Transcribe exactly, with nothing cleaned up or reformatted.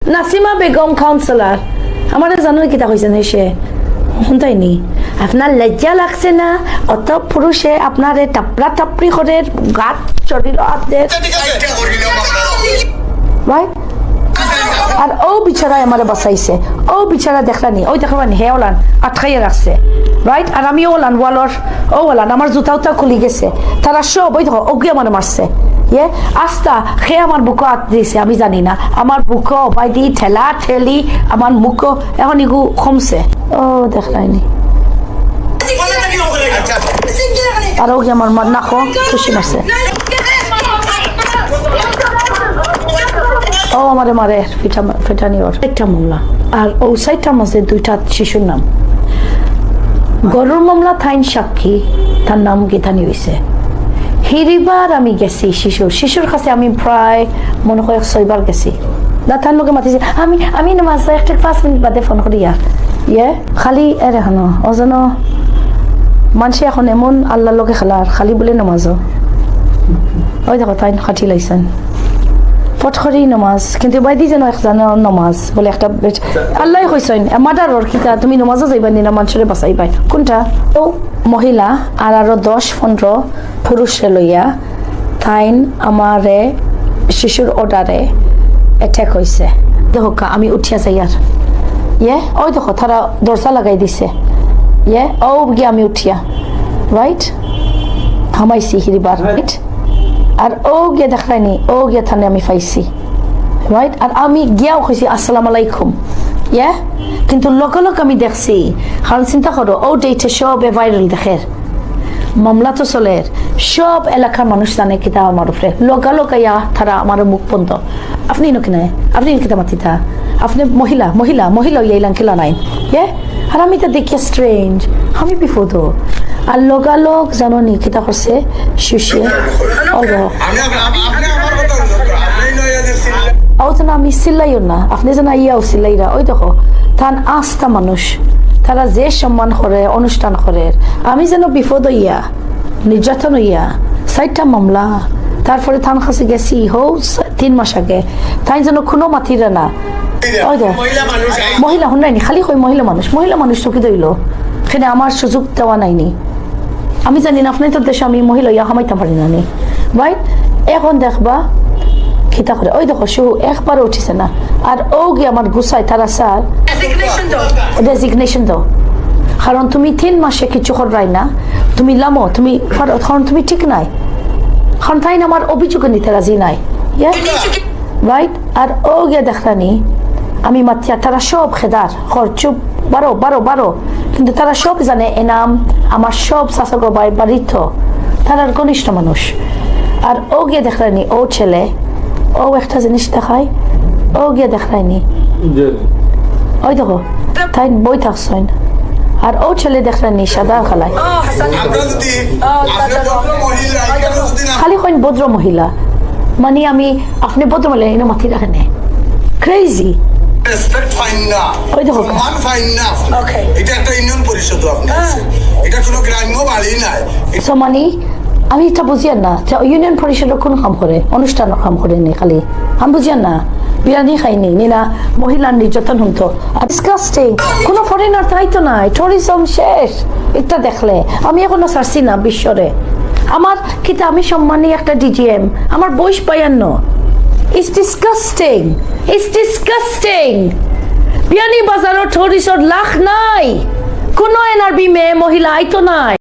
নাসিমা বেগম কাউন্সিলর, আমারে জানো কিতা কইছে নি সে? হুনতায়নি? আপনার লজ্জা লাগছে না? অত পুরুষে আপনারে টাপরা টাপরি করের, গাত শরীর আত দের। ভাই, আর ও বিচারায় আমারে বাঁচাইছে। ও বিচারা দেখরানি, ওই দেখরানি, হে ওলান আটকাইয়া রাখছে, রাইট? আর আমি ওলান ওয়ালর, ও ওলান, আমার জুতা উতা খুলি গেছে। তারা সব, ওই দেখো, ওগি আমারে মারছে। ইয়ে, আস্তা, হে আমার বুকো আত দিছে, আমি জানি না। আমার বুকো, বাইদি, ঠেলা, ঠেলি, আমার মুখো, এখন ইগু কমছে। ও, দেখরায়নি। আর ওগি আমার মা-, নাকো খুশি মারছে। ও আমারে মারে, ফিটা-, ফিটানি ওর। একটা মামলা। আর ও চাইরটার মাঝে দুইটা শিশুর নাম। গরুর মামলা থাইন সাক্ষী, তার নাম গীতানি হইছে। হিরিবার আমি গেছি শিশুর, শিশুর কাছে আমি প্রায় মনে হয় ছয়বার গেছি। না, তার লগে মাতিছি, আমি, আমি নামাজ একটা পাঁচ মিনিট বাদে ফোন করিয়া। ইয়ে, খালি এরে হনো, ও যেন মানষে এখন এমন আল্লাহর লগে খেলার, খালি বলে নামাজও। ওই দেখো, তাইন খাটি লাইছেন। ফট করি নামাজ, কিন্তু বাইদি যেন এক জানো নামাজ, বলে একটা বেট-, আল্লাহ কইছেন, "এ মার্ডারর কিতা, তুমি নামাজও যাইবা নি না, মানষরে বাঁচাইবায়?" কোনটা? ও মহিলা আর আরো দশ পনেরো পুরুষরে লইয়া তাইন আমারে শিশুর অর্ডারে অ্যাটাক হইছে। দেখো কা, আমি উঠিয়া যাইয়ার। ইয়ে, ওই দেখো, তারা দরজা লাগাই দিছে। ইয়ে, ও গিয়া আমি উঠিয়া, রাইট? হামাইছি হিরিবার, রাইট? আর ও গিয়া দেখরায়নি, ও গিয়া থানে আমি পাইছি, রাইট? আর আমি গিয়াও কইছি, "আসসালামু আলাইকুম।" ইয়ে, কিন্তু লগে লগে আমি দেখছি, কারণ চিন্তা করো, ও ডেটে সবে ভাইরাল দেখের, মামলা তো চলের, সব এলাকার মানুষ জানে কিতা আমার উপরে। লগে লগে ইয়া তারা আমার মুখ বন্ধ। আপনি ইনো কিনায়? আপনি ইনো কিতা মাতিতা? আপনি মহিলা, মহিলা, মহিলা ইয়া ইলান কিলা নাই? ইয়ে? আর আমি তো দেখিয়া স্ট্রেঞ্জ, আমি বিপদ। আর লগালগ জানো নি কিতা করছে? শিশুয়ে, অল্প। আমি, আমি, আপনি আমার কথা বলছেন তো, আপনি নয় যে চিল্লা- ও তো না, আমি চিল্লাইও না, আপনি যেন আইয়াও চিল্লাইরা। ওই দেখো, তান আস্তা মানুষ, তারা যে সম্মান করে, অনুষ্ঠান করে, আমি যেন বিপদ হইয়া, নির্যাতন হইয়া, চাইরটা মামলা, তারপরে তান কাছে গেছি, হৌ স-, তিন মাস আগে, তাইন যেন কোনো মাতিরা না। ওই দেখো, মহিলা মানুষ, এই মহিলা, হুনরায়নি, খালি কই মহিলা মানুষ, মহিলা মানুষ তো কি দইল? এখানে আমার সুযোগ দেওয়া নাইনি। আমি জানি না, আপনার তো দেশে আমি মহিলা ইয়া হামাইতাম পারি না নি। রাইট? এখন দেখবা, কিতা করে? ওই দেখো, শু একবারও উঠিছে না। আর ও গিয়া আমার গুছায়, তারা স্যার, রেজিগনেশন দাও। রেজিগনেশন দাও। কারণ তুমি তিন মাসে কিছু কররায় না, তুমি লামো, তুমি পারো, কারণ তুমি ঠিক নাই। কারণ তাইন আমার অভিযোগে নিতে রাজি নাই। ইয়া? রাইট? আর ও গিয়া দেখরায়নি, আমি মাতিয়া, তারা সব খেদার, খর চুপ, বারো, বারো, বারো। কিন্তু তারা সব জানে, এনাম, আমার সব চাচাগো ভাই বাড়িত, তারার ঘনিষ্ঠ মানুষ। আর ও গিয়া দেখরায়নি, ও ছেলে, ও একটা জিনিস দেখায়, ও গিয়া দেখরায়নি। ওই দেখো, তাইন বই থাকছইন। আর ও ছেলে দেখরায়নি, সাদা কালায়। আমরা যদি, আপনি ভদ্র মহিলা, এখানে যদি না খালি কইন ভদ্র মহিলা, মানে আমি, আপনি ভদ্র মহিলা, এনে মাতি রাখেন। ক্রেজি। রেসপেক্ট পাইন না, ওই দেখো। সম্মান পাইন না। ওকে। এটা একটা ইউনিয়ন পরিষদ আপনি আছেন। এটা কোনো গ্রাম্য বাড়ি নাই। So মানে, আমি এটা বুঝিয়ার না যে ইউনিয়ন পরিষদর কোন কাম করে, অনুষ্ঠানর কাম করে নি খালি। আমি বুঝিয়ার না, বিরিয়ানি খাইনি, নি না মহিলার নির্যাতন হইতো। আর ডিসগাস্টিং, কোনো ফরেনার তাই তো নাই, ট্যুরিজম শেষ। এটা দেখলে আমি এখনো ছাড়ছি না বিশ্বরে। আমার কিতা, আমি সম্মানী একটা ডিজিএম, আমার বয়স বায়ান্ন। It's disgusting, it's disgusting। বিয়ানীবাজারর ট্যুরিস্টর লাখ নাই, কোনো এনআরবি মেয়ে মহিলা আইতো নাই।